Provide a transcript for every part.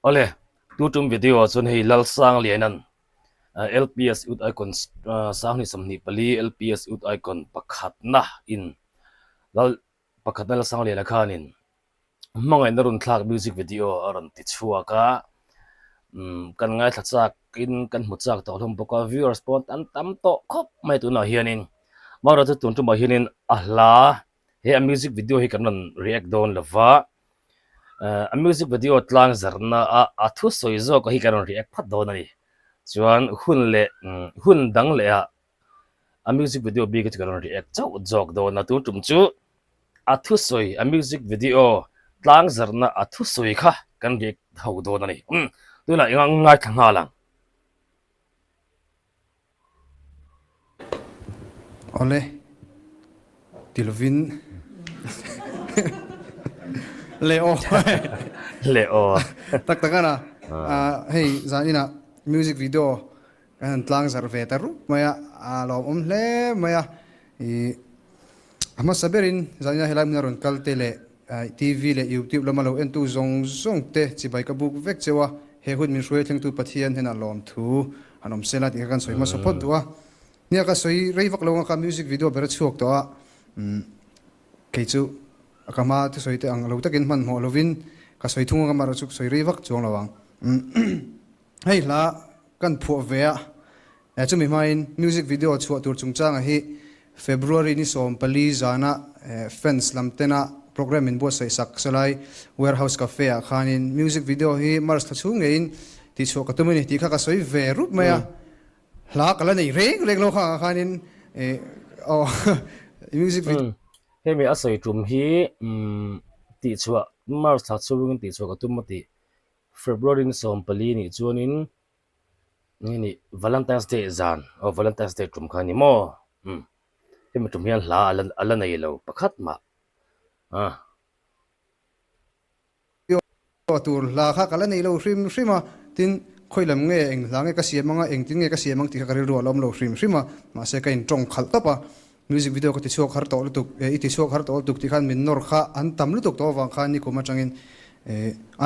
Awle, tu tum video ah chuan hei Lalsanglianan LPS Youth Icon 2024 LPS Youth Icon pakhatna in Lal pakhatna Lalsangliana khanin hmangaihna rawn thlak music video a rawn ti chhuak a, umm kan ngaithla chak in kan hmu chak tawh hlawm bawk a, viewers pawh an tam tawh khawp mai tunah hianin amaherawhchu chu tun tumah hianin a hla he a music video hi kan rawn react dawn lo va, a music video tlang zarna a a thusawi zawk hi kan rawn react phat dawn a ni, chuan hun leh hun dang leh ah a music video bik hi chu kan rawn react chauh zawk dawn a tun tum chu a thusawi a music video tlang zarna a thusawi kha kan react ho dawn a ni umm tunah eng ang ngaithla nghal ang. Awle ti lovin le aw le aw tak tak ana hei zaninah music video Kan han tlang zarh ve ta rup mai a, a lawmawm hle mai a. Ih, a hmasa berin zanina helai hmuna rawn kal te leh TV leh YouTube lama lo entu zawng zawng te chibai ka buk vek cheu a, he hun min hruai thlengtu Pathian hnenah lawmthu han awm sela tih kha kan sawi hmasa phawt duh a. Nia ka sawi rei vak lo ang kha music video ber a chhuak tawh a, umm kei chu ka hma thusawi te ang lo takin hmanhmawh lovin ka sawi thung ang amaherawhchu ka sawi rei vak chuang lo ang. Hei hla kan phuah ve a, chumi hmain music video chhuah tur chungchanga hi February ni 14 zana fans lam tena program min buatsaih sak sawlai Warehouse Cafe ah khanin music video hi March thla chhung ngeiin tihchhuah ka tum a ni tih kha ka sawi ve rup mai a, hla ka la nei reng reng lo khangah khanin aw music video. Hemi a sawi tum hi tihchhuah March thla chhungin tihchhuah ka tum a tih. February ni 14 nih chuanin nge ni Valentine's Day zan aw Valentine's Day tum kha a ni maw umm hemi tum hian hla a la a la nei lo pakhat mah a. Tur hla kha ka la nei lo hrim hrim a, tin khawi lam nge eng hla nge ka siam ang a engtin nge ka siam ang tih kha ka rilru a la awm lo hrim hrim a, mahse ka intawng khalh tawp a, Music video ka ti chhuak har tawh lutuk e, i ti chhuak har tawh lutuk tih khan min nawr kha an tam lutuk tawh avang khan nikum atangin e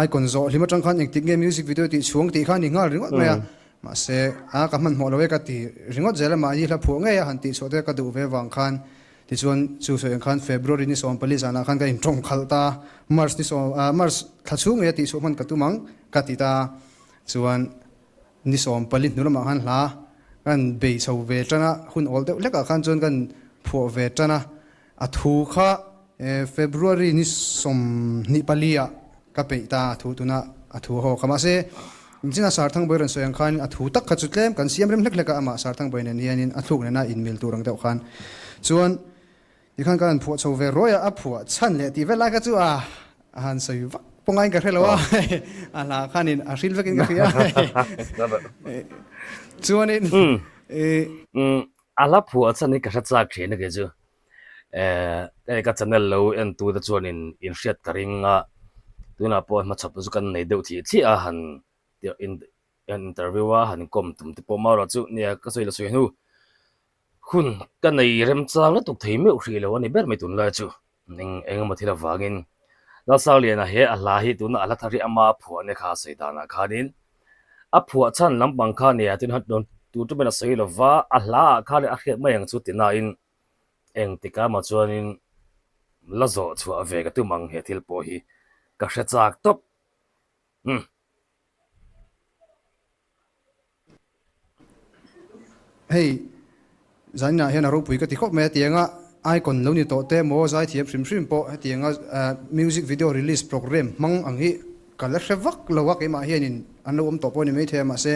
icon zawh hlim atang khan engtik nge music video tih chhuang tih khan i nghal ringawt mai a, mahse a ka hmanhmawh lo e ka ti ringawt zel a, mahni hla phuah ngei a han tih chhuah te ka duh ve avang khan tichuan chu sawi ang khan February ni 14 zanah khan ka intawng khalh ta, March ni sawm March thla chhung ngei a tih chhuah hman ka tum ang ka ti ta chuan Ni 14 hnu lamah khan hla kan bei chho ve tan a, hun awl deuh hlekah khan chuan kan phuah ve tan a, a thu kha February ni 24 ah ka peih ta a thu tuna a thu haw kha. Mahse, Inchina Sarthangbawi rawn sawi ang khanin a thu tak kha chu tlem kan siam rem hlek hlek a, amah Sarthangbawi nen hianin a thluk nena inmil tur ang deuh khan chuan Tikhan kan han phuah chho ve ruai a, a phuah chhan leh tih vel lai kha chu a a han sawi vak pawh ngaiin ka hre lo a, a hla khanin a hril vekin ka hria chuanin A hla phuah chhan hi ka hre chak thin a kei chu, hei ka channel lo en tu te chuanin in hriat ka ring a, tunah pawh hmachhawp chu kan nei deuh thih thliah a han interview a han inkawm tum te pawh marawh chu nia ka sawi la sawi hnu. Hun ka nei remchang lutuk thei meuh hrih lo a ni ber mai tunlai chu eng eng emaw thil avangin Lalsangliana he a hla hi tuna a hla thar hi ama a phuah ania kha a sawi danah khanin a phuah chhan lampang kha nia tin han tur tumin a sawi lova a hla ah khan a hriat mai ang chu ti nain engtik ah mah chuanin la zawh chhuah ve ka tum ang he thil pawh hi ka hre chak tawp umm. Hei, zaninah hian a ropui ka ti khawp mai a, tianga icon lo ni tawh te maw zaithiam hrim hrim pawh hetianga music video release programme hmang ang hi ka la hre vak lo a, keimah hianin an lo awm tawh pawh a ni maithei a, mahse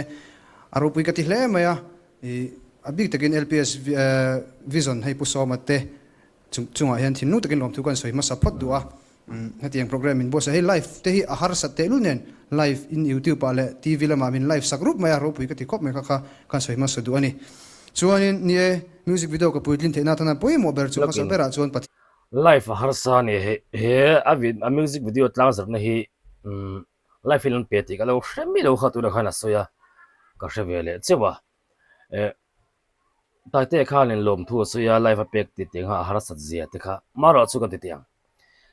a ropui ka ti hle mai a, ih a bik takin LPS Vision hei Pu Sawma te chungah hian thinlung takin lawmthu kan sawi hmasa phawt duh a. Hetiang program min buatsaih hei live te hi a harsat tehlul nen live in youtube ah leh TV lamah min live sak rup mai a ropui ka ti khawp mai kha kha kan sawi hmasa duh a ni. Chuanin ni e music video ka puitlin theihna atana pawimawh ber chu hmasa berah chuan Pathian Live a harsa a ni he he a vid a music video tlang zarhna hi live in an pe tih ka lo hre mi lo kha tunah khan a sawi a ka hre ve leh cheuh a eh Taite khanin lawmthu a sawi a live a pek tih tih ang a harsat zia te kha marawh chu kan ti teh ang.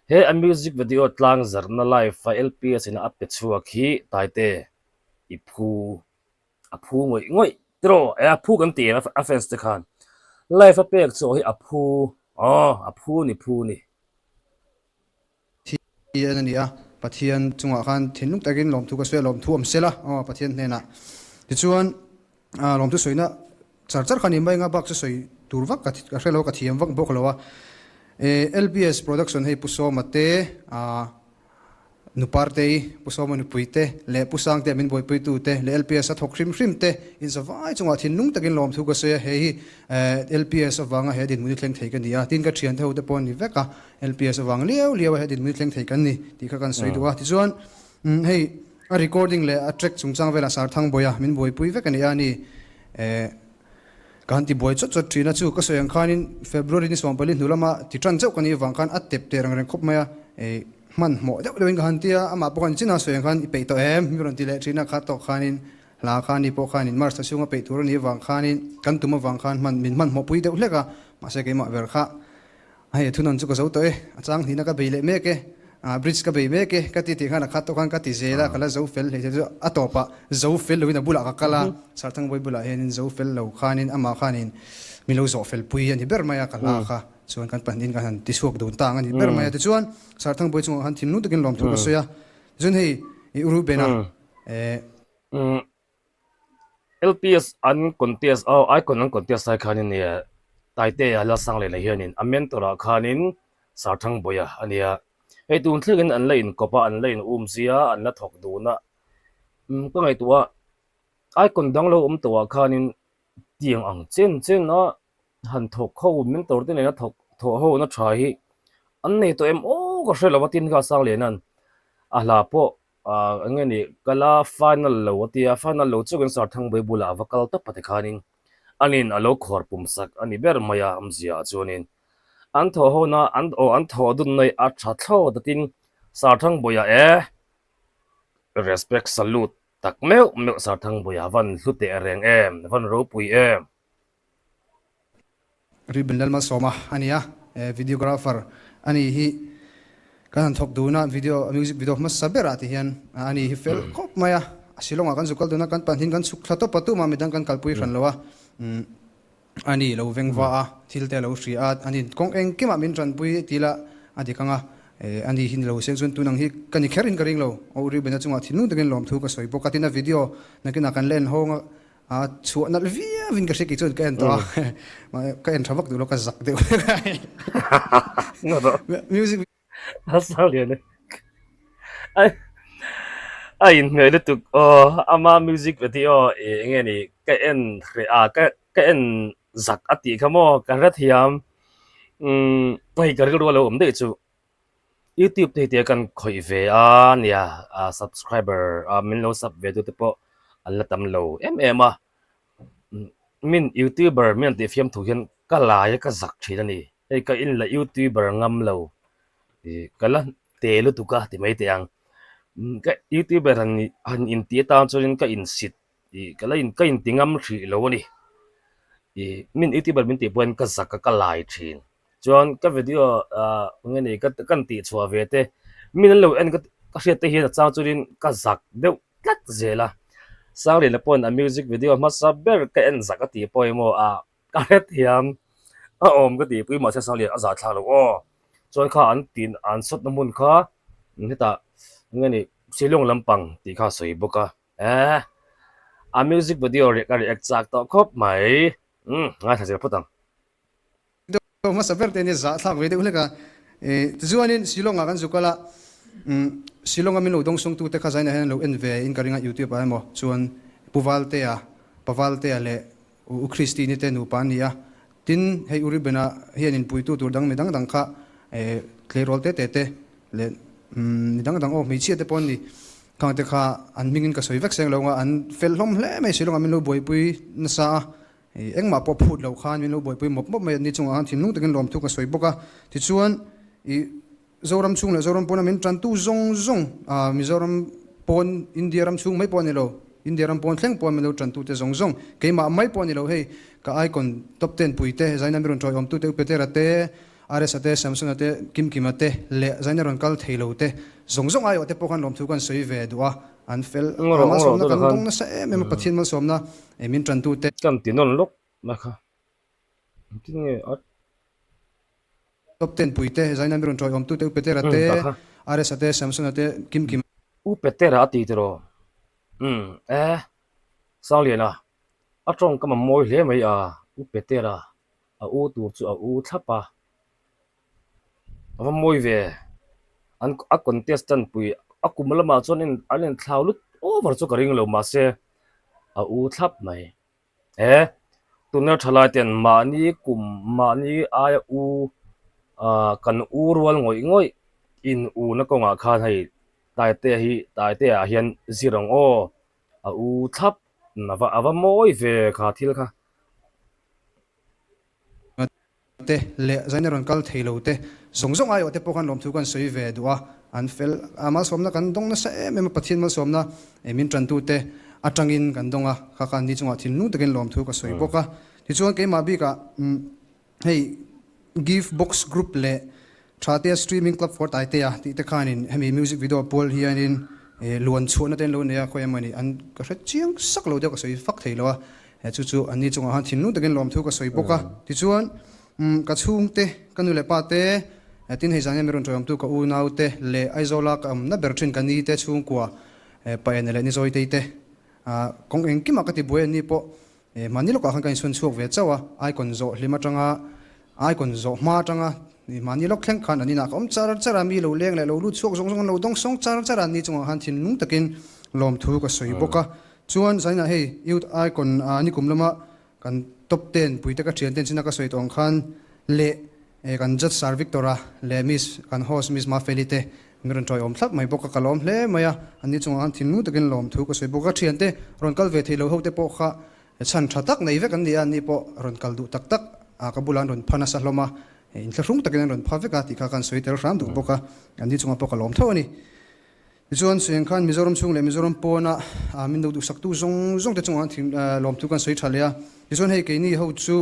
He a music video tlang zarhna live a LPS in a pe chhuak hi Taite i phu a phu ngawih ngawih tiraw e a phu kan ti em a fans te khan live a pek chhuah hi a phu aw a phu ni phu ni. Pathian a ni a, Pathian chungah khan thinlung takin lawmthu ka sawi a, lawmthu awm sela aw Pathian hnenah. Tichuan lawmthu sawina char char kha ni mai anga bak chu sawi tur vak ka hre lo, ka thiam vak bawk lo a. LBS production hei Pu Sawma te Nupartei, Pu Sawma nupui te leh Pu Sangtea min buaipuitu te leh LPS a thawk hrim hrim te inzavai chungah thinlung takin lawmthu ka sawi a, hei hi LPS avanga he dinhmun hi thleng thei ka ni a, tin ka thiante ho te pawh an ni vek a, LPS avang liau liau a he dinhmun hi thleng thei kan ni tih kha kan sawi duh a. Tichuan hei a recording leh a track chungchang velah Sarthangbawiha min buaipui vek a ni a ni. Ka han ti buai chawt chawt thin a, chu ka sawi ang khanin February ni 14 hnu lama ti tan chauh ka nih avang khan a tep teh reng reng khawp mai a, hmanhmawh deuh deuhin ka han ti a, amah pawh khan chin a sawi ang khan i peih tawh em? Mi rawn ti leh thin a, kha tawk khanin hla kha ni pawh khanin March thla chhunga peih tur a nih avang khanin kan tum avang khan hman min hmanhmawh pui deuh hlek a, mahse keimah ber kha Hei a thunawn chu ka zo tawh e, a chang hnihna ka bei leh mek e, bridge ka bei mek e, ka ti tih khan a khat tawh khan ka ti zel a, ka la zo fel hlei thei chu a tawpah zo fel loin a bulah ka kal a, Sarthangbawi bulah hianin zo fel lo khanin amah khanin min lo zawh fel pui a ni ber mai a, ka hla kha chuan kan pahnihin kan han ti chhuak dun tang a ni ber mai a, tichuan Sarthangbawi chungah khan thinlung takin lawmthu ka sawi a, tichuan hei i u Rubena eh. LPS an contest aw icon an contest lai khanin nia Taitea Lalsangliana hianin a mentor ah khanin Sarthangbawiha a nia. Hei tun thlengin an la inkawp a, an la in um zia a, an la thawk dun a. Umm ka ngaihtuah a icon dang lo awm tawh ah khanin tiang ang chen chen a han thawk ho mentor te nena thawk thawh ho na tha hi an nei tawh em aw ka hre lo a tin kha Sangliana'n a hla pawh Ah eng nge ni ka la final lo a tia, final lo chukin Sarthangbawi bulah a va kal tawp a tikhanin anin a lo khuar pum sak a ni ber mai a awmzia ah chuanin an thawh ho na an aw an thawh dun na hi a tha thlawt a tin Sarthangbawiah e respect salute tak meuh meuh Sarthangbawiah van hlu teh reng em van ropui em. Reuben Lalmalsawma a ni a, videographer a ni hi kan han thawk dun a, video music video hmasa berah ti hian a ni hi fel khawp mai a, Shillong ah kan zuk kal dun a, kan pahnihin kan chhuk thla tawp a, tumah midang kan kalpui hran lo a, a ni lo veng va a, thil te a lo hria a, a ni kawng engkimah min tanpui ti ila a dik ang a, a ni hi ni lo seng chuan tun ang hi ka ni kher in ka ring lo, aw Reuben a chungah thinlung takin lawmthu ka sawi bawk a, tin a video nakinah kan la en hawng a, A chhuah nalh viau in ka hria kei chuan ka en tawh a, ka en tha vak duh lo ka zak deuh music A sang lian e. A inhmeh lutuk aw ama music video ih enge ni ka en hreh a ka ka en zak a tih kha maw ka hrethiam umm hei ka rilru a lo awm daih chu. Youtube te hi tia kan khawih ve a nia subscriber min lo sub ve tute pawh an la tam lo em em a min youtuber min an tih fiam thu hian ka lai a ka zak thin a ni hei ka in la youtuber ngam lo ih ka la te lutuk a ti mai teh ang ka youtuber han han intih atan chuanin ka insit ih ka la in ka inti ngam hrih lo a ni ih min youtuber min tih pawhin ka zak a ka lai thin. Chuan ka video ah eng nge ni ka kan tih chhuah ve te min an lo en ka ka hriat te hian a chang chuanin ka zak deuh tlat zel a. Sangliana pawhin a music video hmasa ber ka en zak a tih pawh emaw ah ka hrethiam a awm ka tih pui mahse Sangliana a zahthlak lo aw. Chuan kha an tin an shot na hmun kha hetah eng nge ni Shillong lampang tih kha a sawi bawk a. Eh a music video ka react chak tawh khawp mai umm ngaithla zel phawt ang. Deuh hmasa ber te nia zahthlak ve deuh hlek a. Tichuanin Shillong ah kan zu kal a, Shillong a min lo dawng sawngtu te kha zainah hian an lo en ve in ka ring a YouTube ah emaw chuan Pu Valtea, Pa Valtea leh U Christine te nupa an ni a. Tin, hei U Reuben-a hian inpuitu tur dang mi dang dang kha tleirawl te te te leh mi dang dang aw hmeichhia te pawh an ni. Khang te kha an hmingin ka sawi vek seng lo ang a, an fel hlawm hle mai Shillong ah min lo buaipui nasa a. Engmah pawh phut lo khan min lo buaipui mawp mawp mai a ni chungah khan thinlung takin lawmthu ka sawi bawk a. Tichuan, ih Zoram chhung leh Zoram pawna min tantu zawng zawng, Mizoram pawn, India ram chhung mai pawh a ni lo, India ram pawn thleng pawh min lo tantute zawng zawng, keimah mai pawh a ni lo hei, ka icon top ten puite, Zaina mi rawn tawiawmtute, U Petera te, RS-a te, Samson-a te, Kimkima te leh zaina rawn kal thei lo te zawng zawng aiawh te pawh khan lawmthu kan sawi ve duh a, an fel a, malsawmna kan dawng nasa em em a, Pathian malsawmna min tantu te. Kan ti nawn lawk mai kha, engtin nge a. Top ten pui te, zaina mi rawn tawiawm tu te, U Petera te, RS-a te, Samson-a te, Kimkima. U Petera a ti tiraw? Umm e, Sangliana, a tawngkam a mawi hle mai a, U Petera. A u tur chu a u thlap a, a va mawi ve, an a contestant pui a kum lamah chuan an inthlau lut over chu ka ring lo mahse a u thlap mai. He tuna thalai ten mahni kum mahni aia u ah kan u rual ngawih ngawih in u na kawngah khan hei Taitea hi Taitea ah hian zir ang aw a u thlap a va mawi ve kha thil kha. Te leh zaina rawn kal thei lo te zawng zawng aiawh te pawh khan lawmthu kan sawi ve duh a, an fel a malsawmna kan dawng nasa em em a, Pathian malsawmna min tantu te atangin kan dawng a, kha khan ni chungah thinlung takin lawmthu ka sawi bawk a. Tichuan keimah bikah hei Give Box Group leh Thatea Streaming Club for Taitea tih te khanin hemi music video pual hianin luan chhuahna te an lo nei a, khawi emawni an ka hre chiang sak lo deuh ka sawi fak thei lo a, chu chu anni chungah khan thinlung takin lawmthu ka sawi bawk a. Tichuan ka chhungte, ka nu leh pa te, tin hei zan hian mi rawn tawiawmtu ka unau te leh Aizawla ka awmna ber thin ka ni te chhungkua Paene leh Nizawitei te kawng engkimah ka tibuai anni pawh Mahni lawkah khan ka inchhun chhuak ve chauh a, icon zawh hlim atanga icon zawh hma atanga mahni lawk thleng khan an inah ka awm char char a, mi lo leng leh lo lut chhuak zawng zawng an lo dawng sawng char char a, ni chungah khan thinlung takin lawmthu ka sawi bawk a. Chuan zainah hei youth icon nikum lama kan top ten puite ka thian ten china ka sawi tawh ang khan leh kan judge Sir Victor-a leh Miss kan host Miss Mafeli te min rawn tawiawm thlap mai bawk a, ka lawm hle mai a, anni chungah khan thinlung takin lawmthu ka sawi bawk a, thiante rawn kal ve thei lo ho te pawh kha chhan tha tak nei vek an ni a, anni pawh rawn kal duh tak tak a, ka bulah an rawn pha nasa hlawm a, inthlahrung takin an rawn pha vek a tih kha ka han sawi tel hram duh bawk a, anni chungah pawh ka lawm tho a ni. Tichuan Suieng khan Mizoram chhung leh Mizoram pawna min lo duhsaktu zawng zawng te chungah khan lawmthu kan sawi tha leh a, tichuan hei keini ho chu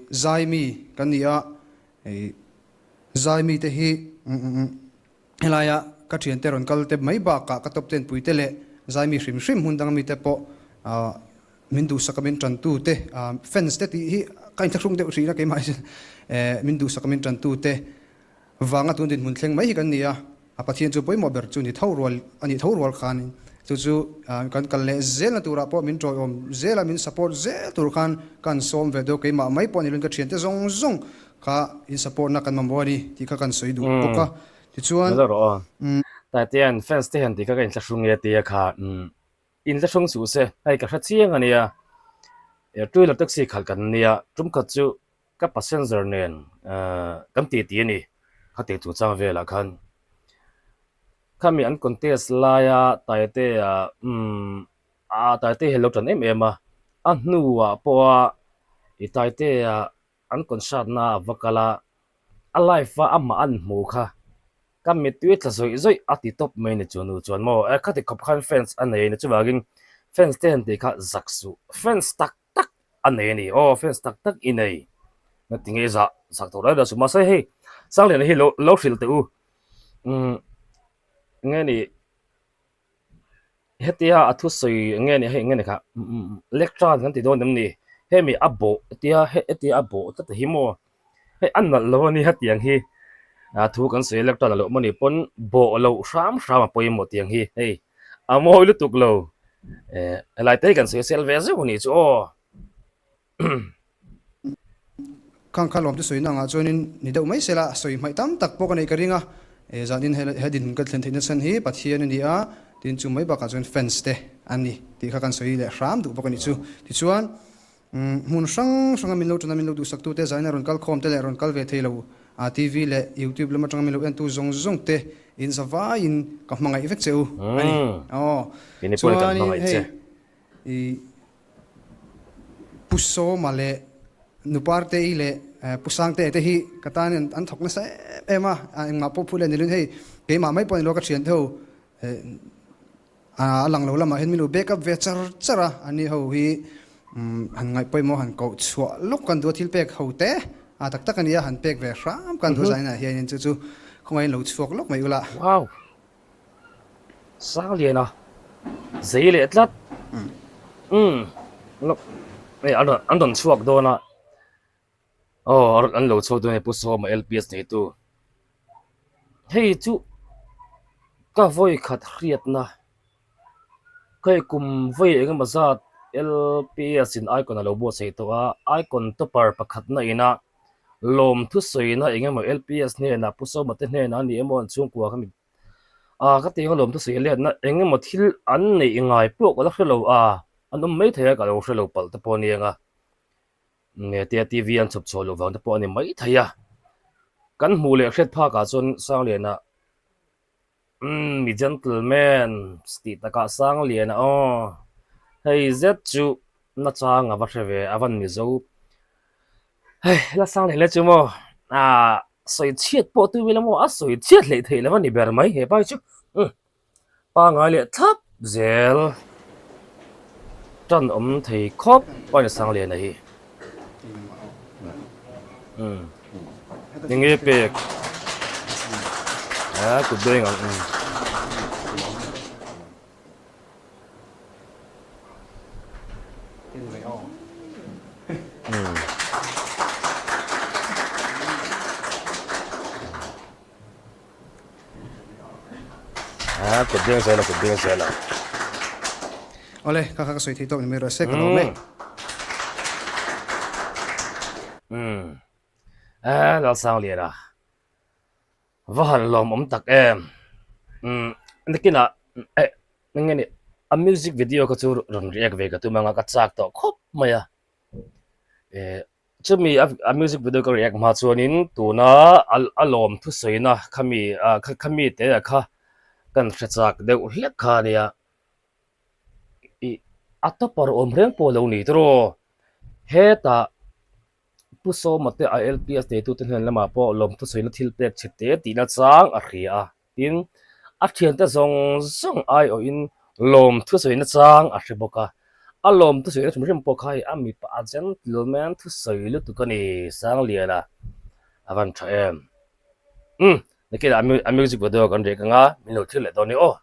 Zaimi kan ni a, Zaimi te hi helaia ka thiante rawn kal te mai bakah ka top ten puite leh Zaimi hrim hrim hmun dang mite pawh min duhsaka min tantu te fans te tih hi ka inthlahrung deuh hrih a keimah hian min duhsaka min tantu te Vanga tun dinhmun thleng mai hi kan ni a, a Pathian chu pawimawh ber chu ni tho rual a nih tho rual khan chu chu kan kal leh zelna turah pawh min tawiawm zel a, min support zel tur khan kan sawm ve deuh keimah mai pawh ni lovin ka thiante zawng zawng kha in support na kan mamawh a ni tih kha kan sawi duh bawk a, tichuan. Nula rawh aw. Taitea'n fans te hian tih kha ka inthlahrung nge tia kha inthlahrung suh se, hei ka hre chiang a nia, two wheeler taxi khalh kan nia, tum khat chu Ka passenger nen kan ti ti a ni, khati chungchang velah khan khami an contest laia Taitea umm a Taitea hi a lo tan em em a, a hnuah pawha i Taitea an concert na a va kal a, a live a amah an hmuh kha ka mittui tla zawih zawih a ti tawp mai a ni chu nu chuan maw khati khawp khan fans a nei a ni chuvangin fans te han tih kha zak suh fans tak tak a nei a ni. Aw fans tak tak i nei. Na ti nge zah zak tawh lai dah chu. Mahse hei Sangliana hi lo lo hrilh teh u. Umm nge ni hetia a thusawi nge ni hei nge ni kha lectern kan ti dawn em ni hemi a bawh hetia hetia a bawh tlat hi maw hei a nalh lo a ni hetiang hi a thu kan sawi lectern a loh mawni pawn bawh loh hram hram a pawimawh tiang hi hei. A mawi lutuk lo. Eh, helai te hi kan sawi sel ve zeuh a nih chu aw. Khang kha lawm chu sawina angah chuanin ni deuh mai sela sawi hmaih tam tak pawh ka neih ka ring a. Eh, zanin he dinhmun ka thlen theihna chhan hi Pathian a ni a, tin chu mai bakah chuan fans te a ni tih kha kan sawi leh hram duh bawk a nih chu. Tichuan, Hmun hrang hranga min lo ṭana min lo duhsaktute zaina rawn kal khawm te leh rawn kal ve thei lo TV leh YouTube lam aṭanga min lo entu zawng zawng te in zavaiin ka hmangaih vek che u a ni. Aw chuanin hei i Pu Sawma leh Nupartei leh Pu Sangtea te hi ka tan an thawk nasa em em a, engmah pawh phut leh ni lovin hei keimah mai pawh ni lo ka ṭhiante ho A lang lo lamah hian min lo back up ve char char a, ani ho hi han ngaih pawimawh han koh chhuah lawk kan duh a, thil pek ho te. A tak tak a nia, han pek ve hram kan duh zainah hianin chu chu khawngaihin lo chhuak lawk mai ula. Wow! Sangliana zei leh tlat. Umm hei an rawn an rawn chhuak dawn a, aw an lo chhuak dawn a ni Pu Sawma LPS neitu. Hei chu ka vawi khat hriatna hei kum vawi eng emaw zat LPS in icon a lo buatsaih tawh a, icon topper pakhatna ina lawm thusawina eng emaw LPS hnenah Pu Sawma te hnenah a ni emaw an chhungkua kha mi Ah ka tih ang alawm thusawi letna eng emaw thil an neih ngai pawh ka la hre lo a, an awm mai thei a ka lo hre lo palh te pawh a ni ang a, nge tia TV an chhawp chhuah loh vang te pawh a ni mai thei a, kan hmuh leh hriat phak ah chuan Sangliana umm mi gentleman tih takah Sangliana aw hei zet chu nachang a va hre ve a van Mizo Hei la sang leh hle chu maw ah sawi chhiat pawh tu ila maw a sawi chhiat hleih theih lo a ni ber mai he pa hi chu umm pangai leh thlap zel tan awm thei khawp a ni Sangliana hi umm enge pek ah kut beng ang umm. Kut beng zel a, kut beng zel a. Awle, kha kha ka sawi thei tawk ni mai rawh se, ka lawm e. Umm. Aa, Lalsangliana. Va han lawmawm tak em. Umm nakinah eh eng nge ni a music video kha chu rawn react ve ka tum anga ka chak tawh khawp mai a. Eh chumi a music video ka react hma chuanin tuna a lawm thusawina khami ah khami te ah kha kan hre chak deuh hlek kha a nia. Ih a topper awm reng pawh a lo ni tiraw hetah. Pu Sawma te a LPS neitute hnen lamah pawh lawmthusawina thil pek chhe te tihna chang a hria a, tin, a thiante zawng zawng aiawhin lawmthusawina chang a hre bawk a. A lawmthusawina hrim hrim pawh kha hei a mipa a gentleman thusawi lutuk a ni, Sangliana a van tha em. Umm, nakinah a music video kan rek anga min lo thlir leh dawn nia aw.